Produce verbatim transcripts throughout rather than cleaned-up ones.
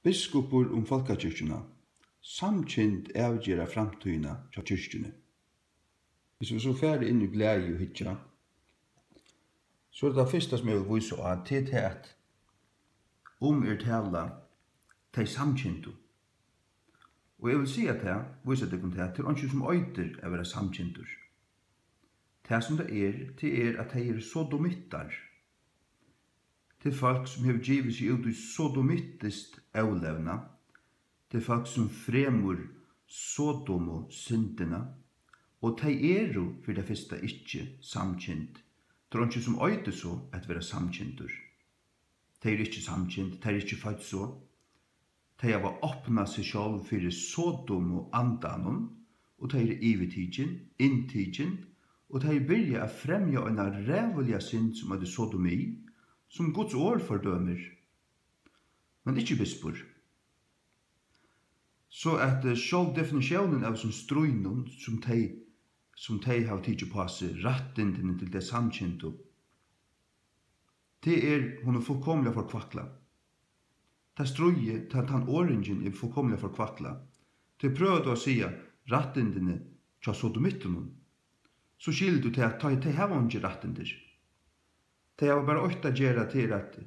Biskupur um fólkakirkjuna: Samkynd avgera framtíðina hjá kirkjuni. Hvis vit so fara inn í blaðið og hyggja, so er tað fyrsta, sum eg vil vísa á, tað er tað, at um er tala tey samkyndu. Og eg vil siga tað, vísa tykkum tað, tað er eingin, sum eitur at vera samkyndur. Tað, sum tað er, tað er, at tey eru sodomittar. Til fólk, sum hevur givið seg út í sodomittiskt ólevnað, til fólk, sum fremur Sodomu syndina, og tey eru fyri tað fyrsta ikki samkynd. Tað er eingin, sum eitur so at vera samkyndur. Tey eru ikki samkynd, tey eru ikki fødd so. Tey hava opnað seg sjálv fyri Sodomu andanum, og tey eru yvirtikin, inntikin, og tey byrja at fremja eina ræðuliga synd, sum eitur sodomi, sum Guds orð fordømir, men ikki bispur. So at, eh, sjálv definitiónin av hesum stríðnum, sum tey, sum tey hava tikið upp á seg, rættindini til tey samkyndu, tað er, hon er fullkomiliga forkvaklað. Tað stríðið, ta-, tann orðingin er fullkomiliga forkvaklað. Tey prøva tó at siga, rættindini hjá sodomittunum. So skilur tú tað, at tey, tey hava eingi rættindir. Tey hava bara eitt at gera, tað er at,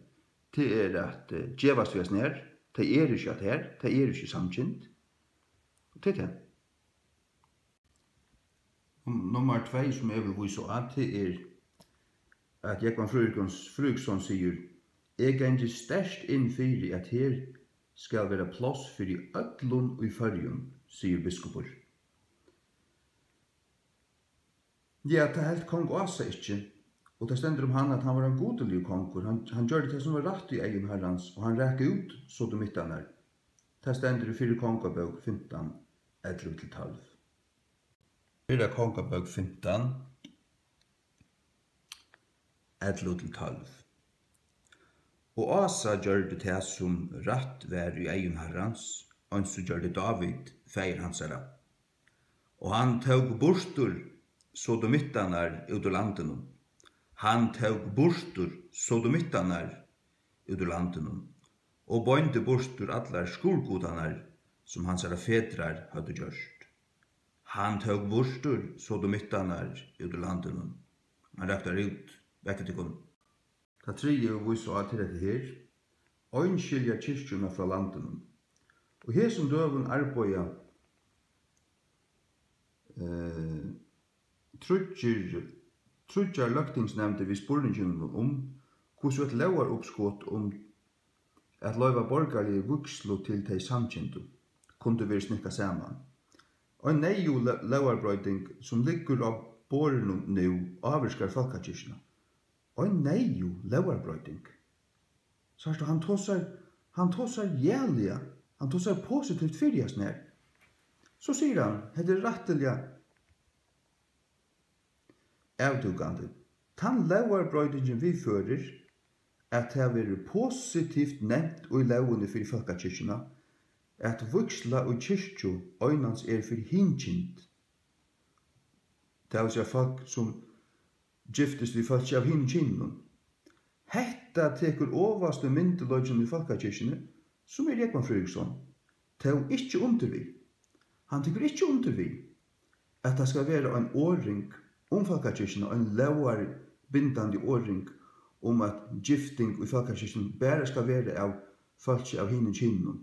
tað er at, eh, gevast við at snara. Tey eru ikki at her, tey eru ikki samkynd. Og tað er tað. Num-, nummar tvey, sum eg vil vísa á, tað er, at Jógvan Fríðriksson, Fríðriksson sigur: "Eg gangi sterkt inn fyri, at her skal vera pláss fyri øllum í Føroyum", sigur biskupur. Ja, tað helt kong Ása ikki, og tað stendur um hann, at hann var ein gudiligur kongur. Hann, hann gjørdi tað, sum var rætt í eygum Harrans, og hann rak út sodomittarnar. Tað stendur í Fyrru Kongabók fimtan, ellivu til tólv. Fyrra Kongabók fimtan, ellivu til tólv. Og Ása gjørdi tað, sum rætt var í eygum Harrans, eins og gjørdi Dávid, faðir hansara. Og hann tók burtur sodomittarnar út úr landinum. Hann tók burtur sodomittarnar út úr landinum og beindi burtur allar skurðgudarnar, sum hansara fedrar høvdu gjørt. Hann tók burtur sodomittarnar út úr landinum. Hann rakti teir út, vekk við tykkum. Tað triðja, eg vil vísa á, til hetta her: einskilja kirkjuna frá landinum. Og hesum døgum arbeiða, eh, tríggir, tríggjar løgtingsnevndir við spurninginum um, hvussu eitt lógaruppskot um at loyva borgarligu vígslu til tey samkyndu kundi verið snikkað saman. Ein neyðug ló-, lógarbroyting, sum liggur á borðinum nú, ávirkar fólkakirkjuna. Ein neyðug lógarbroyting. Sært tú, hann tosar, hann tosar jaliga, hann tosar positivt fyri hasum her. So sigur hann, hetta er rættiliga avdúkandi. Tann lógarbroytingin viðførir, at tað verður positivt nevnt í lógini fyri fólkakirkjuna, at vígsla í kirkju einans er fyri hinkynd. Tað vil siga fólk, sum giftist við fólki av hinum kyninum. Hetta tekur ovastu myndugleikin í fólkakirkjuni, sum er Jógvan Fríðriksson, tó ikki undir við. Hann tekur ikki undir við, at tað skal vera ein orðing um fólkakirkjuna, ein lógarbindandi orðing um, at gifting í fólkakirkjuni bara skal vera av fólki av hinum kyninum.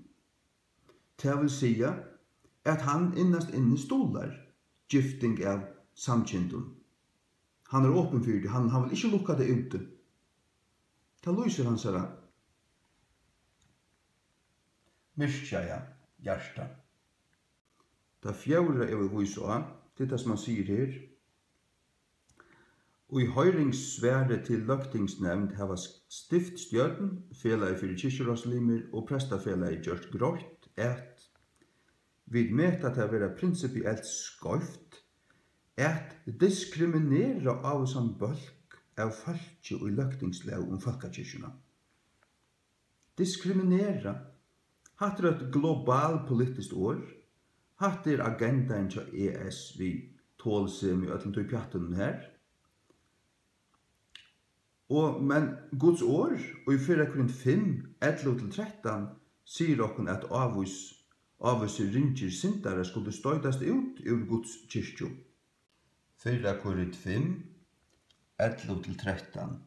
Tað vil siga, at hann innast inni stuðlar gifting av samkyndum. Hann er opin fyri tí, hann, hann vil ikki lukka tað úti. Tað lýsir hansara myrkjaða hjarta. Tað fjórða, eg vil vísa á, tað er tað, sum hann sigur her. Í hoyringssvari til løgtingsnevnd hava Stiftsstjórn, Felagið fyri kirkjuráðslimir og Prestafelagið gjørt greitt, at vit meta tað vera prinsipielt skeivt at diskriminera ávísan bólk av fólki í løgtingslóg um fólkakirkjuna. Diskriminera. Hatta er eitt globalpolitiskt orð. Hatta er agendaen hjá E S við tolsemi og øllum tí pjattinum her. Og, men Guds orð í Fyrra Korint fimm, ellivu til trettan, sigur okkum, at ávís, ávísir ringir syndarar skuldu stoytast út úr Guds kirkju. Fyrra Korint fimm, ellivu til trettan.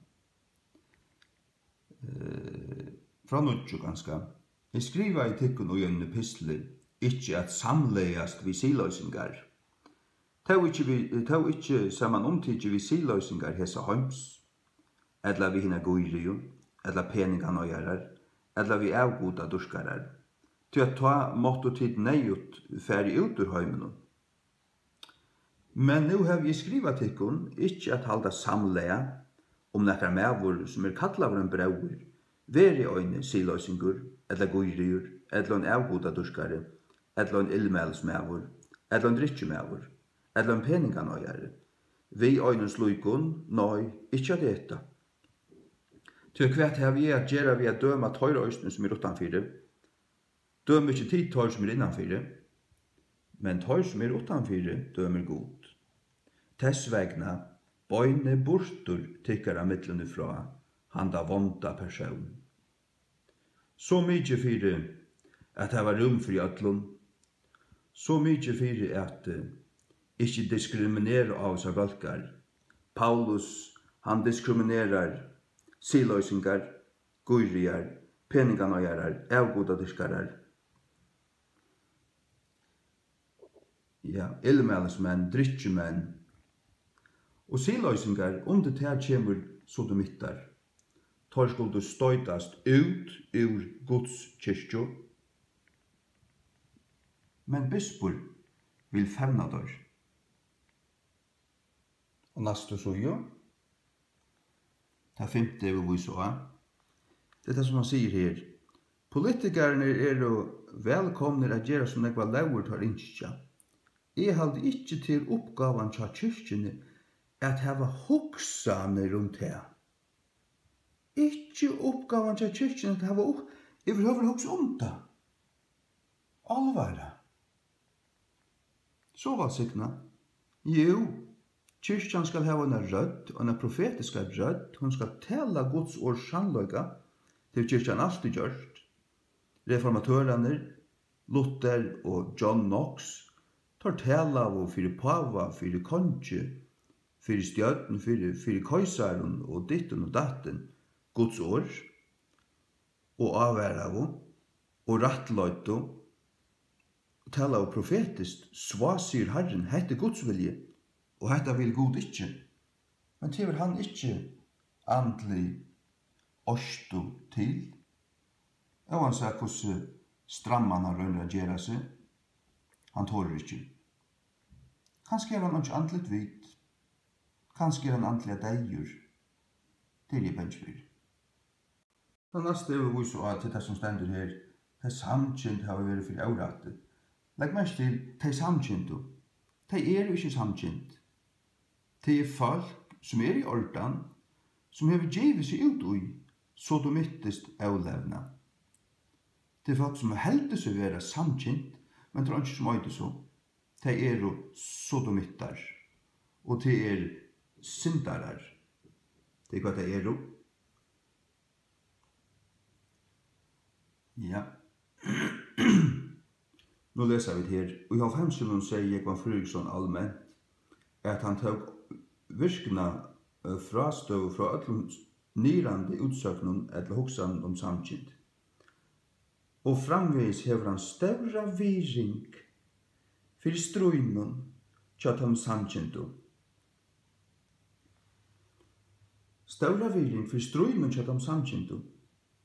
Eh, frá níggju kanska. Eg skrivaði tykkum í einum epistli, ikki at samlagast við siðloysingar, tó ikki við, tó ikki samanumtikið við siðloysingar hesa heims, ella við hinar gírigu, ella peninganoyðarar, ella við avgudadýrkarar, tí at tá máttu tit neyðugt farið út úr heiminum. Men nú havi eg skrivað tykkum, ikki at halda samlag, um nakar maður, sum er kallaður ein bróðir, veri ein siðloysingur, ella gírigur, ella ein avgudadýrkari, ella ein illmælismaður, ella ein drykkjumaður, ella ein peninganoyðari, við einum slíkum, nei, ikki at eta. Tí hvat havi eg at gera við at døma teir eisini, sum eru uttanfyri? Døma ikki tit teir, sum eru innanfyri, men teir, sum eru uttanfyri, dømir Gud. Tess vegna, beinið burtur tykkara millum frá handa vonda persón. So mikið fyri at hava rúm fyri øllum, so mikið fyri at, eh, ikki diskriminera ávísar bólkar. Paulus, hann diskriminerar siðloysingar, gírigar, peninganoyðarar, avgudadýrkarar, ja, illmælismenn, drykkjumenn og siðloysingar, undir tær kemur sodomittar. Teir skuldu stoytast út úr Guds kirkju, men bispur vil fevna teir. Og næstu síðu, tað fimta, eg vil vísa á, tað er tað, sum hann sigur her: Politikararnir eru vælkomnir at gera, sum nógvar lógir teir ynskja. Eg haldi ikki, tað er uppgávan hjá kirkjuni at hava hugsanir um tað. Ikki uppgávan hjá kirkjuni at hava upp-, yvirhøvur hugsað um tað. Álvara. So vælsignað. Jú, kirkjan skal hava eina rødd, eina profetiska rødd. Hon skal tala Guds orðs sannleika. Tað hevur kirkjan altíð gjørt. Reformatørarnir, Luther og John Knox, teir talaðu fyri páva, fyri kongi, fyri stjórn, fyri, fyri keisaran og dittin og dattin, Guds orð, og ávaraðu og rættleiddu, talaðu profetiskt: Svá, sigur Harrin, hetta er Guds vilji, og hetta vil Gud ikki. Men tað hevur hann ikki andlig orku til, óansæð hvussu stramman hann roynir at gera seg. Hann torir ikki. Kanska hevur hann einki andligt vit. Kanska er hann andliga deyður. Tað eri eg bangin fyri. Tað næsta, eg vil vísa á, til tað, sum stendur her: Tey samkynd hava verið fyri órætti. Legg merki til, tey samkyndu. Tey eru ikki samkynd. Tað er fólk, sum er í ordan, sum hevur givið seg út í sodomittiskt ólevnað. Tað er fólk, sum heldur seg vera samkynd, men tað er einki, sum eitur so. Tey eru sodomittar, og tað er syndarar. Tað er, hvat tey eru. Ja. Nú lesa vit her: Í hálvfemsunum segði Jógvan Fríðriksson alment, at hann tók virkna, eh, frástøðu frá øllum niðrandi útsøgnum ella hugsanum um samkynd. Og framvegis hevur hann stóra virðing fyri stríðnum hjá teimum samkyndu. Stóra virðing fyri stríðnum hjá teimum samkyndu.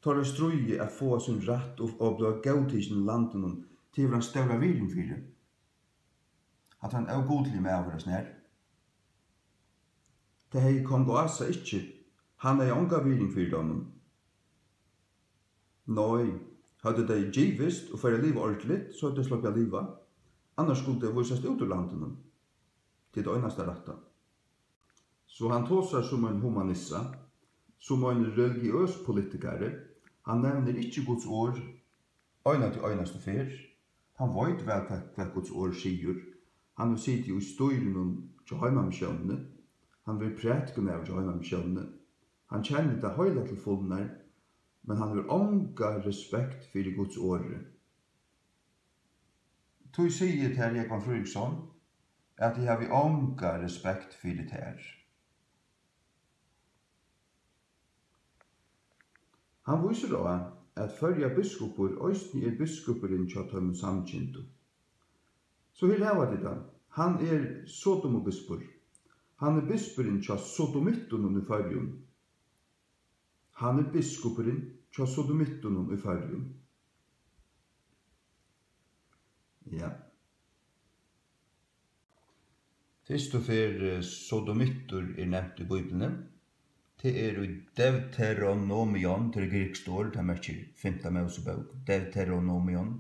Teirra stríði at fáa sín rætt og, og blíva góðtikin í landinum, tað hevur hann stóra virðing fyri. Hatta er ein ógudligur maður, hassin her. Tað hevði kong Ása ikki. Hann hevði onga virðing fyri teimum. Nei, høvdu tey givist og farið at liva ordiligt, so høvdu tey sloppið at liva. Annars skuldu tey vísast út úr landinum. Tað er tað einasta rætta. So hann tosar sum ein humanissa, sum ein religiøs politikari. Hann nevnir ikki Guds orð eina til einastu ferð. Hann veit væl, hvat, hvat Guds orð sigur. Hann hevur sitið í stýrinum hjá Heimamissiónini. Hann verður prædikumaður hjá Heimamissiónini. Hann kennir tað heila til fulnar. men hann hevur onga respekt fyri Guds orði. Tí sigi eg tær, Jógvan Fríðriksson, at eg havi onga respekt fyri tær. Hann vísir á, at Føroya biskupur eisini er biskupurin hjá teimum samkyndu. So her hava tit hann. Hann er Sodomubispur. Hann er bispurin hjá sodomittunum í Føroyum. Hann er biskupurin hjá sodomittunum í Føroyum. Ja. Fyrstu ferð, eh, sodomittur er nevnt í Bíbliuni. Tað er í Deuteronomion, tað er grikskt orð, tað merkir fimta Mósebók, Deuteronomion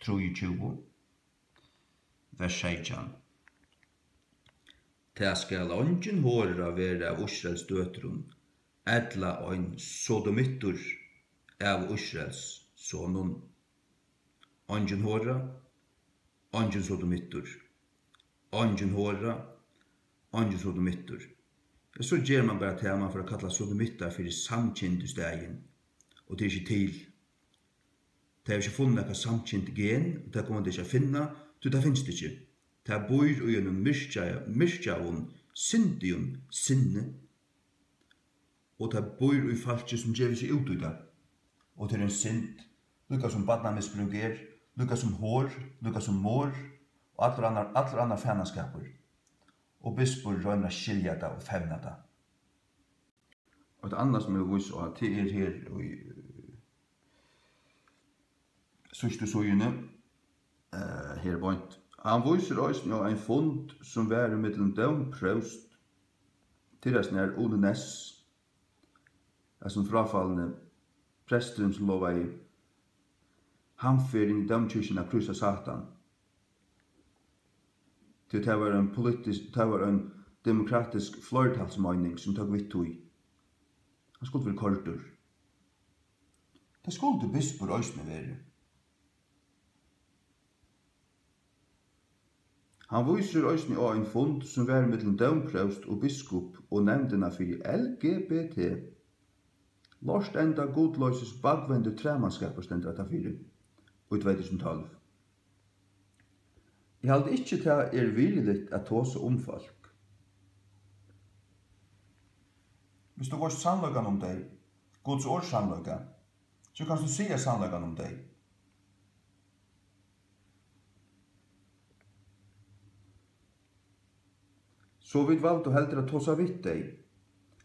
trýogtjúgu, vers seytjan. Tað skal eingin hora vera av Ísraels døtrum, ella ein sodomittur av Ísraels sonum. Eingin hora, eingin sodomittur. Eingin hora, eingin sodomittur. Og so ger man bara tað, man fer at kalla sodomittar fyri samkynd í staðin. Og tað er ikki til. Tey hava ikki funnið nakað samkynt gen, og tað koma tey ikki at finna, tí tað finst ikki. Tað býr í einum myrkja-, myrkjaðum, syndigum sinni, og tað býr í fólki, sum gevur seg út í tað. Og tað er ein synd, líka sum barnamisbrúk er, líka sum hor, líka sum morð, og allur annar, allur annar fanaskapur. Og bispur roynir at skilja tað og fevna tað. Og eitt annað, sum eg vil vísa á, tað er her í, eh, síðstu síðuni, eh, her beint. Hann vísir eisini á ein fund, sum var ímillum dómpróst, tað er snar Ole Næss, hasum fráfalni presturin, sum lovaði, hann fer inn í dómkirkjuna at prísa Satan. Tí tað var ein politisk, tað var ein demokratisk fleirtalsmeining, sum tók við tí. Hann skuldi verið koyrdur. Tað skuldi bispur eisini verið. Hann vísir eisini á ein fund, sum var millum dómpróst og biskup og nevndina fyri L G B T. Lortenda, gudloysis, bagvendur træmanskapur stendur hetta fyri í tvey túsund og tólv. Eg haldi ikki, tað er virðiligt at tosa um fólk. Viss tú veitst sannleikan um tey, Guds orðs sannleika, so kanst tú siga sannleikan um tey. So vit valdu heldur at tosa við tey,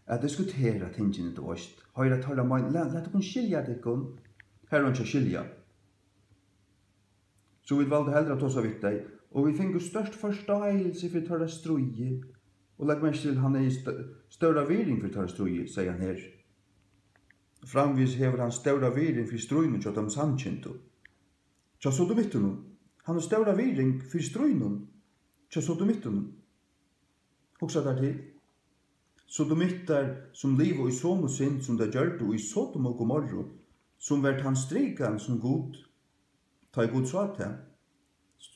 at diskutera tingini, tú veist, hoyra teirra mein-, la-, lat okkum skilja tykkum, har er einki at skilja. So vit valdu heldur at tosa við tey, og vit fingu stórt forstáilsi fyri teirra stríði, og legg merki til, hann hevði st-, stóra virðing fyri teirra stríði, segði hann her. Framvegis hevur hann stóra virðing fyri stríðnum hjá teimum samkyndu. Hjá sodomittunum. Hann hevur stóra virðing fyri stríðnum hjá sodomittunum. Hugsa tær til. Sodomittar, sum liva í somu synd, sum teir gjørdu í Sodom og Gomorru, sum var tann strikan, sum Gud, tá ið Gud sá tað,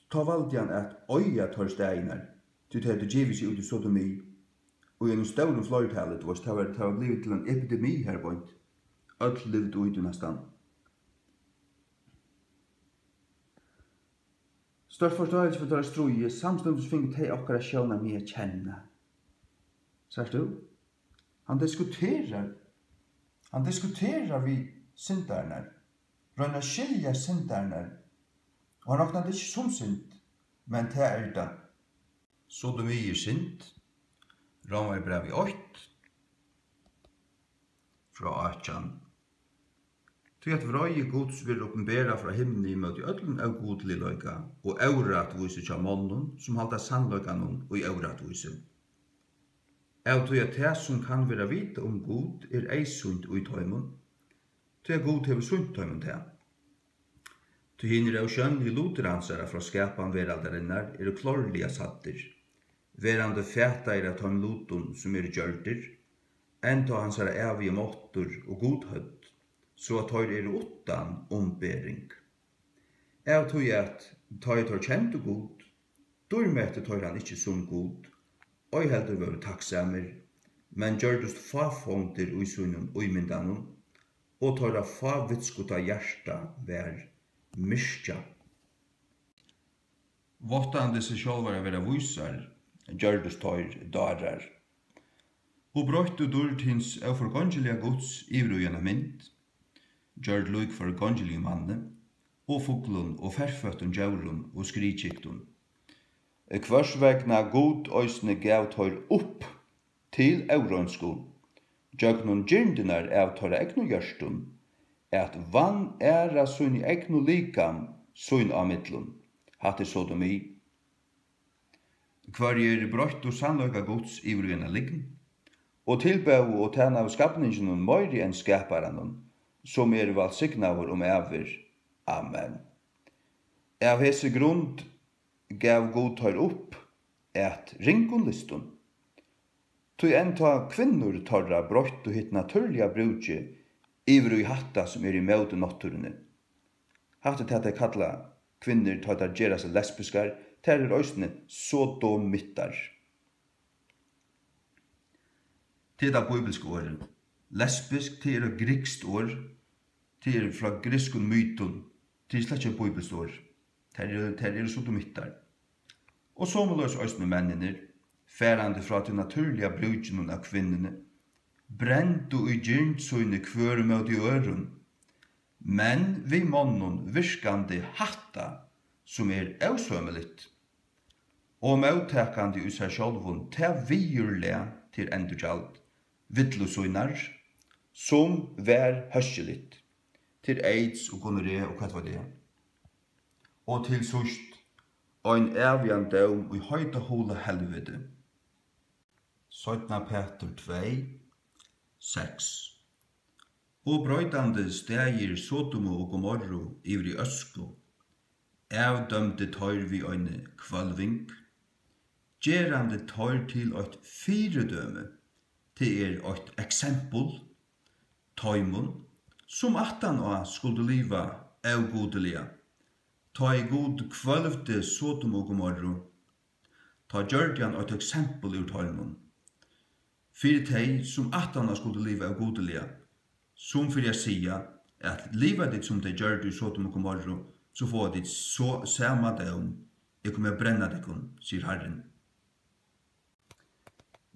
tá valdi hann at oyða teir staðirnar, tí tey høvdu givið seg út í sodomi, og í einum stórum fleirtali, tú veist, tað var, tað var blivið til ein epidemi her beint. Øll livdu í tí næstan. Stórt forstáilsi fyri teirra stríði, samstundis fingu tey okkara sjónarmið at kenna. Sært tú? Hann diskuterar, hann diskuterar við syndararnar, roynir at skilja syndararnar, og hann roknar tað ikki sum synd, men tað er tað. Sodomi er synd, Rómarbrævið eitt, frá átjan. Tí at vreiði Guds verður opinberað frá himni ímóti øllum ógudligleika og órættvísi hjá monnum, sum halda sannleikanum í órættvísi. Av tí at tað, sum kann vera vitað um Gud, er eyðsýnt í teimum, tí at Gud hevur sýnt teimum tað. Tí hinir ósjónligu lutir hansara frá skapan veraldarinnar eru klárliga sæddir, verandi fataðir av teimum lutum, sum eru gjørdir, enntá hansara ævigi máttur og gudhøvd, so at teir eru uttan umbering. Av tí at, tá ið teir kendu Gud, dýrmetti teir hann ikki sum Gud, ei heldur vóru takksamir, men gjørdust fáfongdir í sínum ímyndanum, og teirra fávitskuta hjarta var myrkjað. Váttandi seg sjálvar at vera vísar, gjørdust teir dárar, og broyttu dýrd hins óforgongiliga Guds yvir í eina mynd, gjørd lík forgongiligum manni, og fuglum og ferføttum djórum og skriðkyktum. Hvørs vegna Gud eisini gav teir upp til óreinsku, gjøgnum girndirnar av teirra egnu hjørtum, at vanæra síni egnu likam sín á millum. Hatta er sodomi. Hvørjir broyttu sannleika Guds yvir í eina lygn, og tilbóðu og tænaðu skapninginum meiri enn skaparanum, sum er vælsignaður um ævir. Amen. Av hesi grund gav Gud teir upp at ringum lystum. Tí enn tá kvinnur teirra broyttu hitt natúrliga brúkið yvir í hatta, sum er ímóti náttúruni. Hatta er tað, tey kalla kvinnur, tá tær gera seg lesbiskar, tær eru eisini sodomittar. Tað er tað bíbilska orðið. Lesbisk, tað er eitt grikskt orð. Tað er frá grikskum mytum. Tað er slett ikki eitt bíbilskt orð. Tær eru, tær eru sodomittar. Og somuleiðis eisini menninir, farandi frá tí natúrliga brúkinum av kvinnuni, brendu í girnd síni hvør móti øðrum, men við monnum virkandi hatta, sum er ósømiligt, og móttakandi í sær sjálvum tað viðurlag til endurgjald villu sínar, sum var hóskiligt, til aids og gonorré og hvat veit eg, og til síðst ein ævigan dóm í heita hula helviti. Seinna Pætur tvey, seks. Og broytandi staðir Sodomu og Gomorru yvir í øsku, avdømdi teir við eini hvølving, gerandi teir til eitt fyridømi, tað er eitt eksempul, teimum, sum aftaná skuldu liva ógudiliga, tá ið Gud hvølvdi Sodomu og Gomorru, tá gjørdi hann eitt eksempul úr teimum, fyri tey, sum aftaná skuldu liva ógudiliga, sum fyri at siga, at liva tit, sum tey gjørdu í Sodomu og Gomorru, so fáa tit so sama dóm. Eg komi at brenna tykkum, sigur Harrin.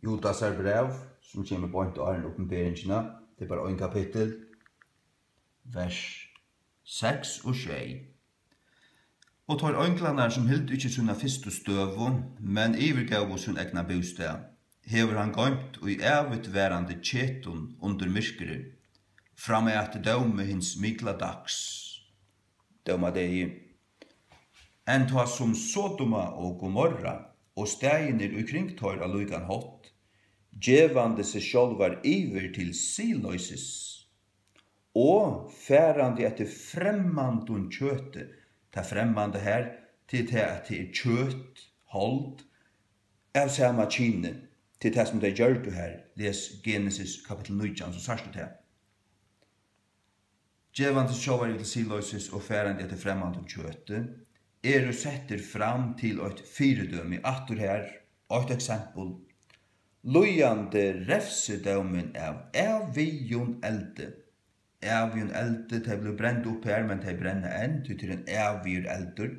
Judasar bræv, sum kemur beint áðrenn Opinberingina, tað er bara ein kapittul, vers seks og sjey. Og teir einglarnar, sum hildu ikki sína fyrstu støðu, men yvirgóvu sín egna bústað, hevur hann goymt í ævigtvarandi ketum undir myrkri, fram at dómi hins mikla dags, dómadegi. Enn tá sum Sodoma og Gomorra og staðirnir í kring teir á líkan hátt, gevandi seg sjálvar yvir til siðloysis, og farandi eftir fremmandum kjøti, tað fremmanda her, til tað, at tað er kjøt, hold, av sama kyni, til tað, sum tey gjørdu her, les Genesis kapittul nítjan, so sært tú tað. Gevandi seg sjálvar yvir til siðloysis og farandi eftir fremmandum kjøti, eru settir fram til eitt fyridømi, aftur her, eitt eksempel, líðandi revsidómin av ævigum eldi. Ævigum eldi, tey blivu brend upp her, men tey brenna enn, tí tað er ein ævigur eldur.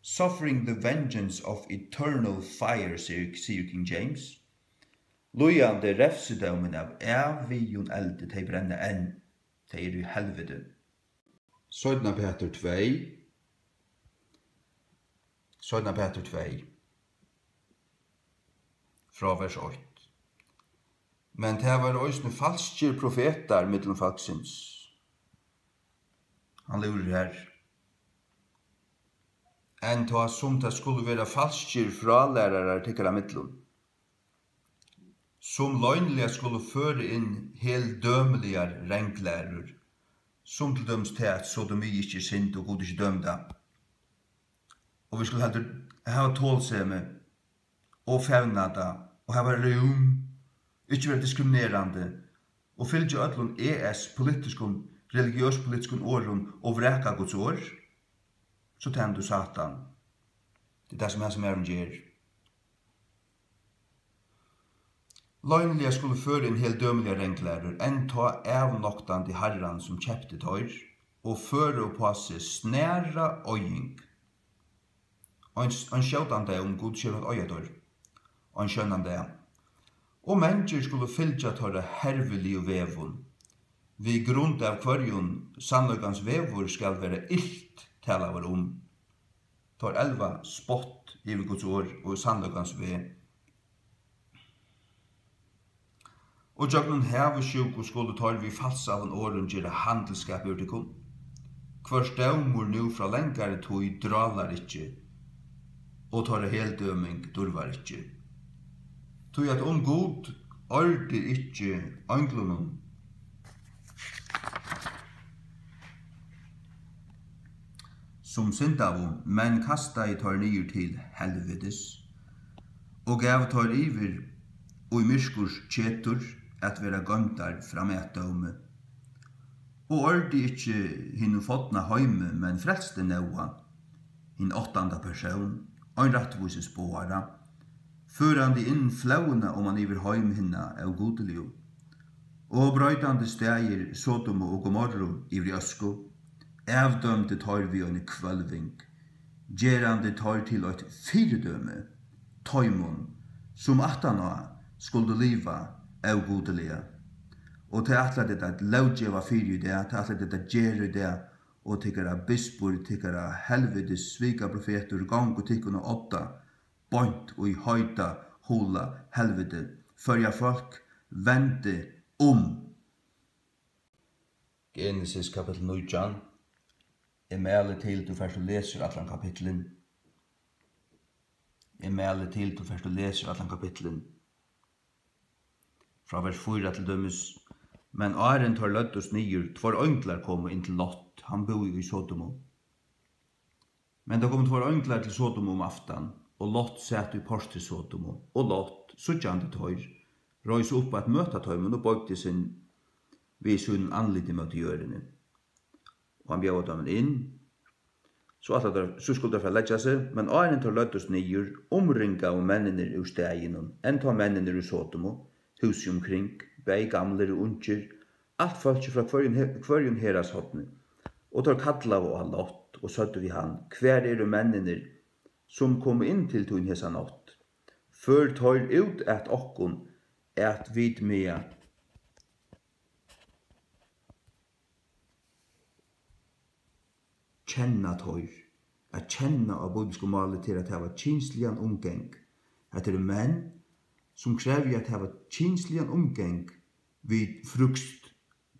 Suffering the vengeance of eternal fire, sigur, sigur King James. Líðandi revsidómin av ævigum eldi, tey brenna enn, tey eru í helviti. Seinna Pætur tvey. Seinna Pætur tvey, frá vers eitt. Men tað vóru eisini falskir profetar millum fólksins. Hann lúrir her. Enn tá sum tað skulu vera falskir frálærarar tykkara millum, sum loyniliga skulu føra inn heldømiligar ranglærur, sum til dømis tað, at sodomi ikki er synd og Gud ikki dømir tað. Og vit skulu heldur hava tolsemi og fevna tað og hava rúm, ikki vera diskriminerandi og fylgja øllum E S politiskum, religiøs-politiskum orðum og vraka Guds orð, so tænir tú Satan. Tað er tað, sum hasin maðurin ger. Loyniliga skulu føra inn heldømiligar ranglærur, enntá avnoktandi Harran, sum keypti teir, og føra uppá seg snara oyðing. Ein, ein skjótan dag, um Gud skevur at oyða teir, ein skjónan dag. Og mangir skulu fylgja teirra herviligu vegum, við grund av hvørjum sannleikans vegur skal vera ilt talaður um. Teir elva spott yvir Guds orð og sannleikans veg. Og gjøgnum havursjúku skulu teir við falsaðum orðum gera handilsskap úr tykkum. Hvørs dómur nú frá langari tíð drálar ikki, og teirra heldøming durvar ikki. Tí at um Gud ordi ikki einglunum, sum syndaðu, men kastaði teir niður til helvitis, og gav teir yvir í myrkurs ketur at vera goymdar fram at dómi. Og ordi ikki hinum fodna heimi, men frelsti Nóa, hin áttanda persón, ein rættvísis boðara, førandi inn flóðina oman yvir heim hinna ógudiligu, og broytandi staðir Sodomu og Gomorru yvir í øsku, avdømdi teir við eini hvølving, gerandi teir til eitt fyridømi teimum, sum aftaná skuldu liva ógudiliga. Og tey ætla tey at lóggeva fyri í dag, tey ætla tey at gera í dag, og tykkara bispur, tykkara helvitis svikaprofetur, gongu tykkum á odda, beint í heita, hula helviti. Føroya fólk, vendi um. Genesis kapitel nítjan. Eg mæli til, tú fert og lesur allan kapitlin. Eg mæli til, tú fert og lesur allan kapitlin. Frá vers fýra til dømis. Men áðrenn teir løgdust niður, tveir einglar komu inn til Lot, hann búði í Sodomu. Men tá komu tveir einglar til Sodomu um aftan, og Lot sat í portri Sodomu, og Lot, síggjandi teir, reis upp at møta teimum og boygdi seg við sínum andliti móti jørðini. Og hann bjóðaði teimum inn. So ætlaðu teir, so skuldu teir fara at leggja seg, men áðrenn teir løgdust niður, umringaðu menninir úr staðinum, enntá menninir úr Sodomu, húsið umkring, bæði gamlir og ungir, alt fólkið frá hvørjum he-, hvørjum herðashorni. Og teir kallaðu á Lot og søgdu við hann: Hvar eru menninir, sum komu inn til tín hesa nátt? Før teir út at okkum, at vit mega kenna teir. At kenna á bíbliska máli, tað er at hava kynsligan umgang. Hetta eru menn, sum krevja at hava kynsligan umgang við frískt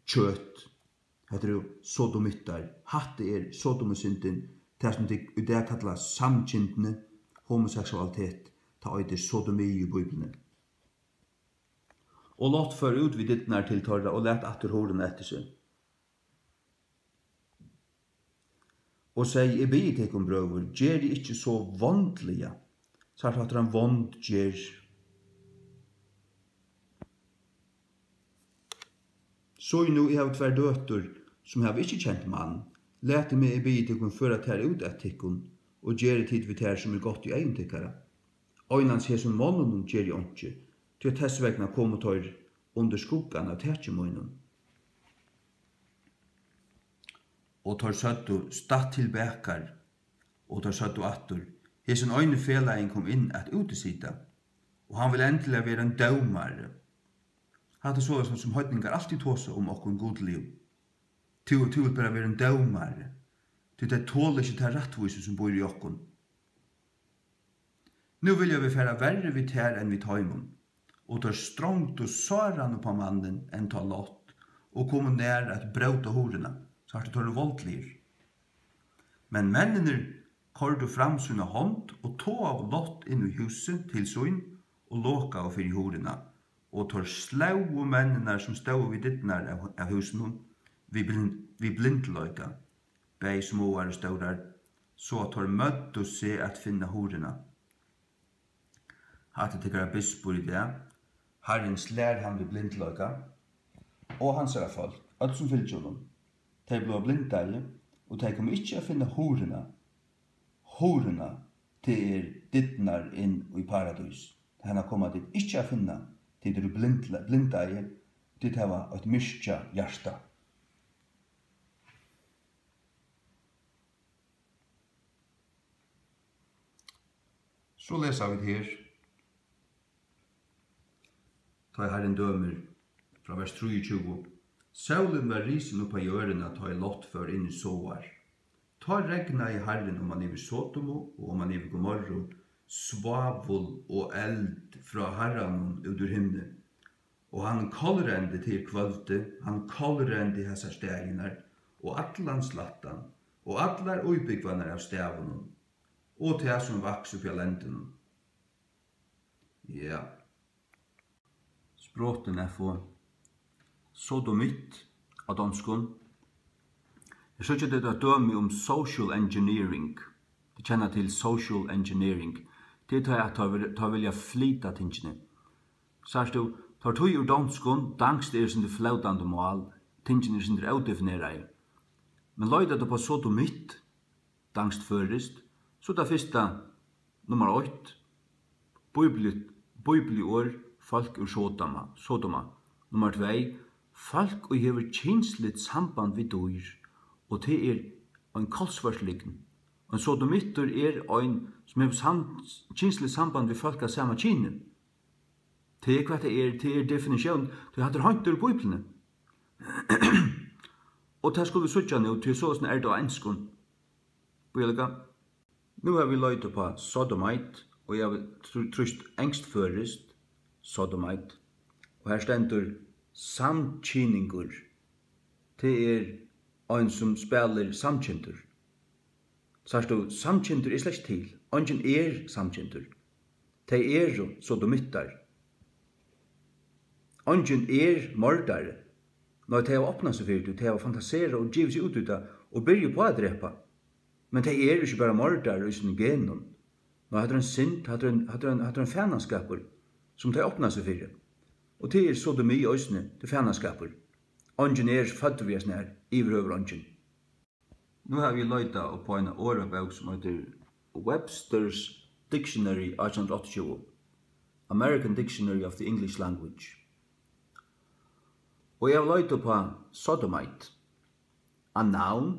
kjøt. Hetta eru sodomittar. Hatta er sodomusyndin, tað sum tit í dag kalla samkynhneigð, homoseksualitet, tað eitur sodomi í Bíbliuni. Og Lot fór út við dyrnar til teirra og læt aftur hurðina eftir sær. Og segði: Eg biði tykkum, brøður, gerið ikki so vondliga. Sært, hatta er ein vond gerð. Síið nú, eg havi tvær døtur, sum hava ikki kent mann. Latið meg, eg biði tykkum, føra tær út at tykkum, og gerið tit við tær, sum er gott í eygum tykkara. Einans hesum monnunum geri eg einki, tí at tess vegna komu teir undir skuggan av taki mínum. Og teir søgdu: Statt til bakar. Og teir søgdu aftur: Hesin eini felagin kom inn at útisita, og hann vil endiliga vera ein dómari. Hatta er soleiðis, sum heidningar altíð tosa um okkum gudligu. Tú, tú vilt bara vera ein dómari, tí tey tola ikki ta rættvísu, sum býr í okkum. Nú vilja vit fara verri við tær enn við teimum. Og teir strongdu sáran upp á mannin, enntá Lot, og komu nær at bróta hurðina, so at teir eru voldligir. Men menninir koyrdu fram sína hond og togaðu Lot inn í húsið til sín og lokaðu fyri hurðina, og teir slógu menninar, sum stóðu við dyrnar av, av húsinum, við blind-, við blindleika, bæði smáar og stórar, so at teir møddu seg at finna hurðina. Hatta er tykkara bispur í dag. Harrin slær hann við blindleika, og hansara fólk, øll sum fylgja honum. Tey bliva blindaði, og tey koma ikki at finna hurðina. Hurðina, tað er dyrnar inn í paradís. Hana koma tit ikki at finna, Tit eru blind-, blindaði, tit hava eitt myrkja hjarta. So lesa vit her, tá ið Harrin dømir frá vers trýogtjúgu: Sólin var risin upp á jørðina, tá ið Lot fór inn í Soar. Tá regnaði Harrin oman yvir Sodomu og oman yvir Gomorru svávul og eld frá Harranum út úr himni. Og hann kollrendi til kvøldið, hann kollrendi hasar staðirnar og allan slættan og allar íbúgvarnar av staðunum og tað, sum vaks uppi á lendinum. Ja. Sprotten er for sodomitt á donskum. Eg síggi, tað er eitt dømi um social engineering. Tit kenna til social engineering. Tað er tá, at tá vil-, tá vilja flyta tingini. Sært tú, tá tú úr donskum, danskt er eitt sindur flótandi mál, tingini eru eitt sindur ódefineraði. Men leita tú upp á sodomitt, danskt føroyskt, so er tað fyrsta, nummar eitt, bíbli-, bíbliorð, fólk úr Sodoma, Sodoma. Nummar tvey, fólk, ið hevur kynsligt samband við dýr, og tað er ein kolsvørt lygn. Ein sodomittur er ein, sum hevur sam-, kynsligt samband við fólk av sama kyni. Tað er, hvat tað er, tað er definitión, tí hatta er heint úr Bíbliuni. Og tað skulu vit síggja nú, tí soleiðis er tað á enskum. Bíða líka. Nú havi eg leitað upp á sodomite, og eg havi trý-, trýst enskt-føroyskt sodomite, og har stendur samkyningur. Tað er ein, sum spælir samkyndur. Sært tú, samkyndur er slett ikki til. Eingin er samkyndur. Tey eru sodomittar. Eingin er mordari. Nei, tey hava opnað seg fyri tí, tey hava fantaserað og givið seg út í tað og byrjað upp á at drepa. Men tey eru ikki bara mordarar í sínum genum. Nei, hatta er ein synd, hatta er ein, hatta er ein, hatta er ein fanaskapur, sum tey opna seg fyri. Og tað er sodomi eisini, tað er fanaskapur. Eingin er føddur við at snara, yvirhøvur eingin. Nú havi eg leitað upp á eina orðabók, sum eitur Webster's Dictionary átjan hundrað og áttaogtjúgu, American Dictionary of the English Language. Og eg havi leitað upp á sodomite, a noun.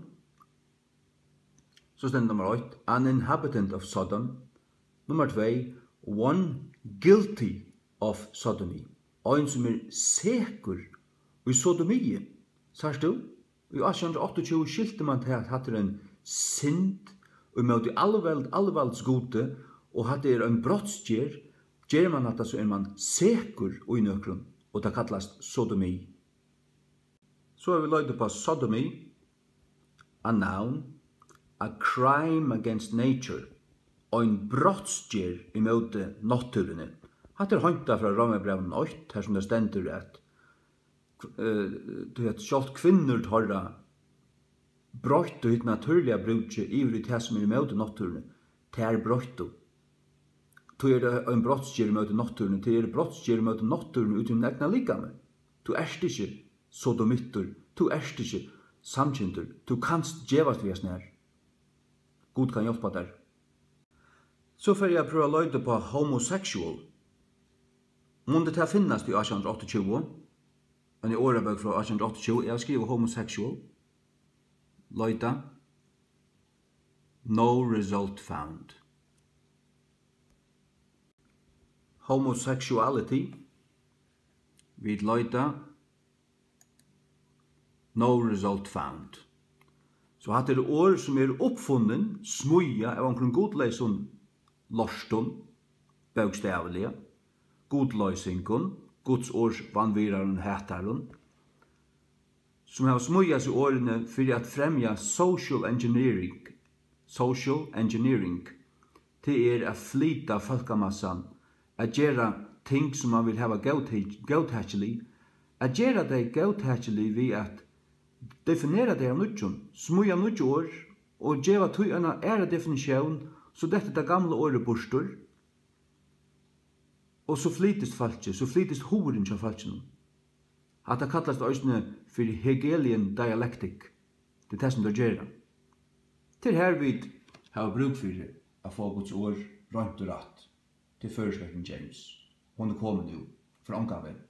So stendur nummar eitt, an inhabitant of Sodom. Nummar tvey, one guilty of sodomy. Ein, sum er sekur í sodomi. Sært tú? Í átjan hundrað og áttaogtjúgu skilti mann tað, at hatta er ein synd ímóti alvald-, alvalds Gudi, og hatta er ein brotsgerð. Ger mann hatta, so er mann sekur í nøkrum, og tað kallast sodomi. So hava vit leitað upp á sodomi, a noun, a crime against nature, ein brotsgerð ímóti náttúruni. Hatta er heintað frá Rómarbrævinum eitt, har sum tað stendur, at eh, tí at sjálvt kvinnur teirra broyttu hitt natúrliga brúkið yvir í tað, sum er ímóti náttúruni, tær broyttu. Tí er tað ein brotsgerð ímóti náttúruni, tí er brotsgerð ímóti náttúruni í tínum egna likami. Tú ert ikki sodomittur, tú ert ikki samkyndur, tú kanst gevast við at snara. Gud kann hjálpa tær. So fari eg at prøva at leita upp á homosexual. Mundi tað finnast í átjan hundrað og áttaogtjúgu? Ein orðabók frá átjan hundrað og áttaogtjúgu, eg havi skrivað homosexual. Leita. No result found. Homosexuality. Vit leita. No result found. So hatta eru orð, sum eru uppfunnin, smíðað av onkrum gudleysum lortum, bókstavliga, gudloysingum, Guds orðs vanvirðarum, hatarum, sum hava smíðað seg orðini fyri at fremja social engineering. Social engineering, tað er at flyta fólkamassan, at gera ting, sum mann vil hava góðtik-, góðtakilig, at gera tey góðtakilig við at definera tey av nýggjum, smíða nýggj orð og geva tí eina aðra definitión, so dettur tað gamla orðið burtur, og so flytist fólkið, so flytist hugurin hjá fólkinum. Hatta kallast eisini fyri Hegelian dialectic. Tað er tað, sum teir gera. Tað er har, vit hava brúk fyri at fáa Guds orð reint og rætt til føroyska King James. Hon er komin nú. Fór ongan vegin.